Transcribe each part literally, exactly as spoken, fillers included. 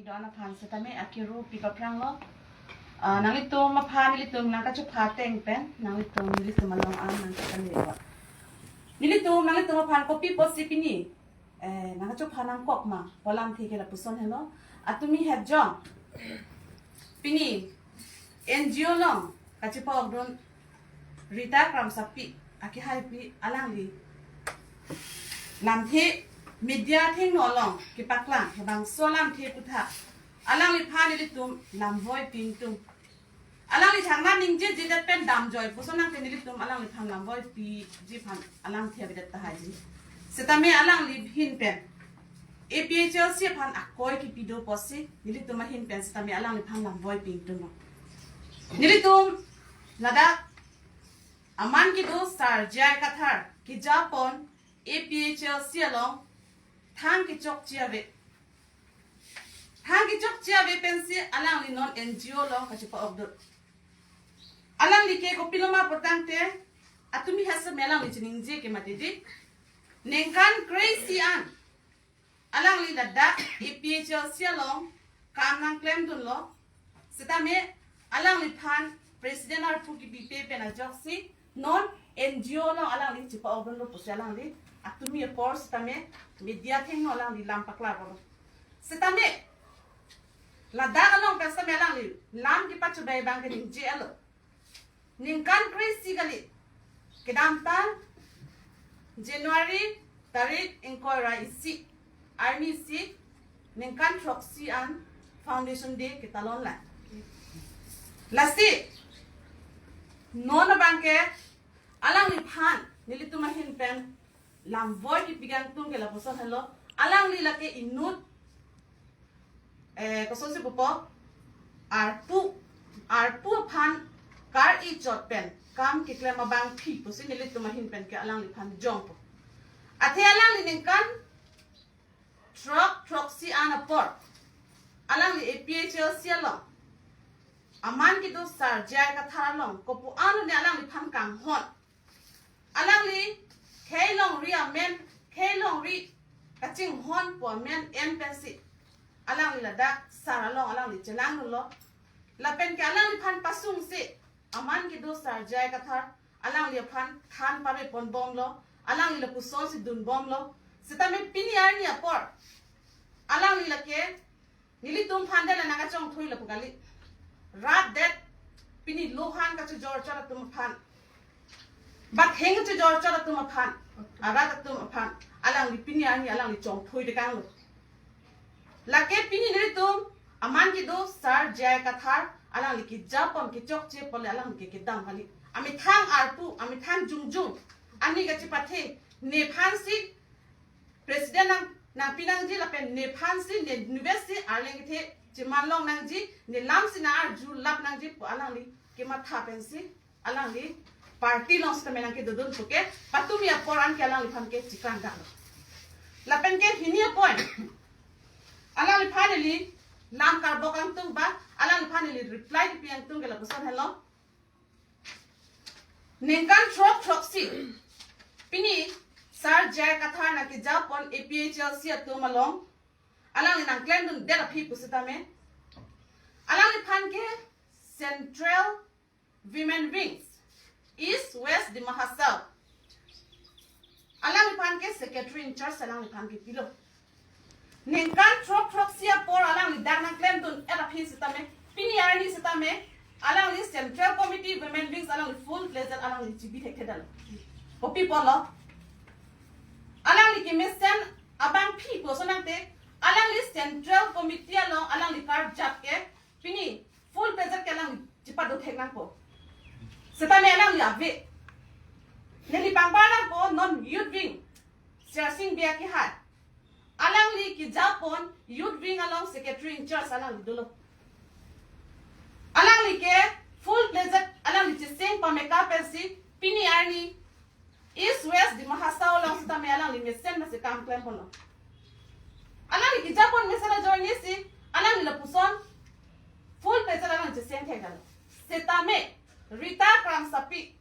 Don aphan setame akiru pi paphranglo. Ah, nanglitum aphan nelitum nangkachopha ateng pen nanglitum nelitum along an nangkachale. Nelitum nanglitum aphan kopi pusi pini, eh, nangkachopha nangkok ma pu alamthe ke lapuson helo. Atumi het jong pini N G O along kachepa-okdun Rita Kramsapi akehaipi alangli lamthe media athengno along kepaklang, labangso lamthe aphuthak alangliphan nelitum lamvoi pi ingtung. Alangli thangnat ningjejedet pen damjoi puson nangte nelitum alangliphan lamvoi piji aphan alamthe avedet tahai ji. Setame alangli ahin pen A P H L C aphan akoi kipi do pusi nelitum ahin pen setame alangliphan lamvoi pi ingtung. Nelitum ladak aman kedo Sar J I Kathar kejapon A P H L C along thang kechokche ave. Thang kechokche ave pensi alangli non N G O along kachepa-okdun. Alangli ke kopiloma putangte, atumi hasa me alangli chiningje ke mati di. Ningkan kre-isi an alangli ladak A P H L C along kam nangklemdunlo. Setame alangliphan president arpu kipipe pen ajoksi non N G O along alangli chepa-okdunlo pusi alangli atumi apor setame media athengno alangli lam paklarlo. Setame ladak along pen setame alangli lam kepachobei abang ke ningje-etlo. Ningkan kre-isi kali, kedamtang January tarik ingkoi ra isi arni isi ningkan throksi an Foundation Day ketalon lang. Lasi non abang ke alangliphan nelitum ahin pen lamvoi kipi ingtung ke lapuson helo. Alangli lake inut, eh, kosonsi pupo, arpu, arpu aphan kar-i chot pen kam keklem abangpi pusi nelitum ahin pen ke alangliphan jongpo. Athe alangli ningkan throk throksi an apor alangli A P H L C along aman kedo Sar J I Kathar along kopu-an ne alangliphan kanghon. Alangli khei longri amen, khei longri kachinghon pu amen en pensi alangli ladak sar along alangli chelanglo. Lapen ke alangliphan pasungsi aman kedo Sar J I Kathar alangli aphan than paveponbomlo, alangli lapusonsi dunbomlo. Setame pini arni apor alangli lake nelitum aphan dela nangkachongthui lapu kali. Rat det pini lohan kachojor chot atum aphan, batheng kachojor chot atum aphan, arat atum aphan alangli pini arni alangli chongthui tekanglo. Lake pini nelitum aman kedo Sar J I Kathar alangli kejapon kechokche apot le alangli ke kedam kali. Amethang arpu, amethang jongjong, ani kachepathe, nephansi president nang, nangpi nangji lapen nephansi ne nubesi arleng kethe cheman long nangji, ne lamsi nang-arjulap nangji pu alangli kematha pensi alangli party along setame nangkedodun puke patumi apor an ke alangliphan ke chikrang daklo. Lapen ke hini a-point, alangliphan neli lam karbok ingtung ba alangliphan neli reply kipi ingtung ke lapuson helo. Ningkan throk throksi pini Sar J I Kathar nangkejapon A P H L C atum along alangli nangklemdundet aphi pusitame alangliphan ke Central Women Wings, East West Dima Hasao, alangliphan ke secretary in charge alangliphan kepilo. Ningkan throk throksi apor alangli dak nangklemdundet aphi setame, pini arni setame alangli Central Committee Women Wings alangli full-fledged alangli chibi thekthedetlo. Kopi apotlo? Alangli kemesen abangpi puson nangte, alangli Central Committee along alangli karjap ke pini full-fledged ke alangli chipado thek nangpo. Setame alangli ave. Neli pangbar nangpo non Youth Wing, Sersing Bey akehai. Alangli kejapon Youth Wing along secretary in charge alangli dolo. Alangli ke full-fledged alangli cheseng pameka pensi pini arni East West Dima Hasao along setame alangli mesen mesen kam klemponlo. Alangli kejapon mesen ajoinesi alangli lapuson full-fledged alangli cheseng thekdetlo. Setame Rita Kramsapi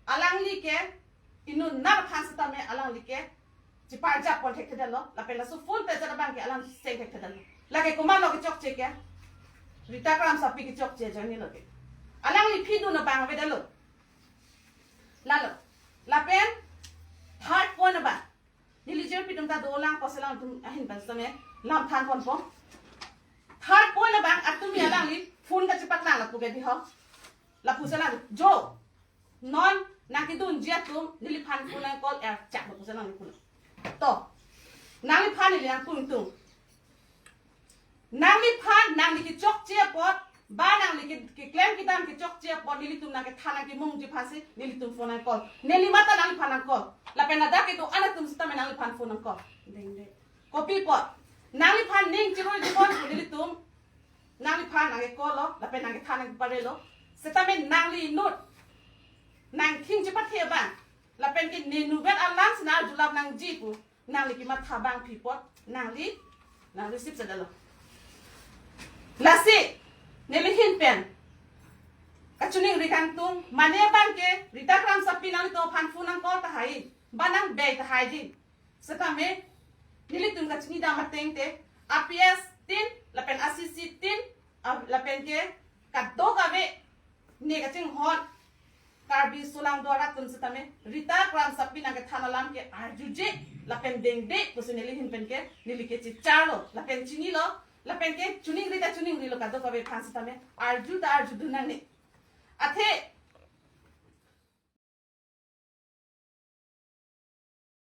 alangli ke inut nar aphan setame alangli ke chiparjap pon thekthedetlo, lapen laso full-fledged abang ke alang seng thekthedetlo. Lake komatlo kechokche ke? Rita Kramsapi kechokche ajoine lo ke. Alangli aphi dun abang avedetlo. Lalo. Lapen third point abang, neli jirpi atum ta dolang, kosi alangtum ahin pen setame lam than ponpo. Third point abang, atumi alangli phone kachepaklang lapu ke dei ho. Lapusi alang, jo, non nangkedunji atum neliphan phone nang-call er chak, lapusi alangli pulo. To, nangliphan neli nangkung tung. Nangliphan nangli kechokche apot, ba nangli ke, keklem kedam kechokche apot, nelitum nangkethan nangkemungji aphansi nelitum phone nang-call. Neli mate nangliphan nang-call. Lapen ladak kedo-an atum setame nangliphan phone nang-call. Dengde. Kopi apot? Nangliphan ning chiroi dipon pu nelitum nangliphan nangke-call lo, lapen nangkethan nangkeparelo. Setame nangli inut nangthing chepathe abang, lapen ke ne inutvet alam si nang-arjulap nangji pu nangli kematha abangpi apot nangli, nang-receive sedetlo. Lasi neli ahin pen kachiningri kangtung, mane abang ke Rita Kramsapi nanglitum aphan phone nang-call tahai, ba nangbei tahai dei. Setame nelitum kachinidam ateng te, a P S tin, lapen a C C tin, a, lapen ke kadokave ne kachinghon Karbi solangdo arat atum setame Rita Kramsapi nangkethan alam ke arjuje lapen dengde pusi neli ahin pen ke neli ke chicharlo, lapen chinilo, lapen ke chiningri ta chiningrilo, kadokave aphan setame arju ta arjudun nangne. Athe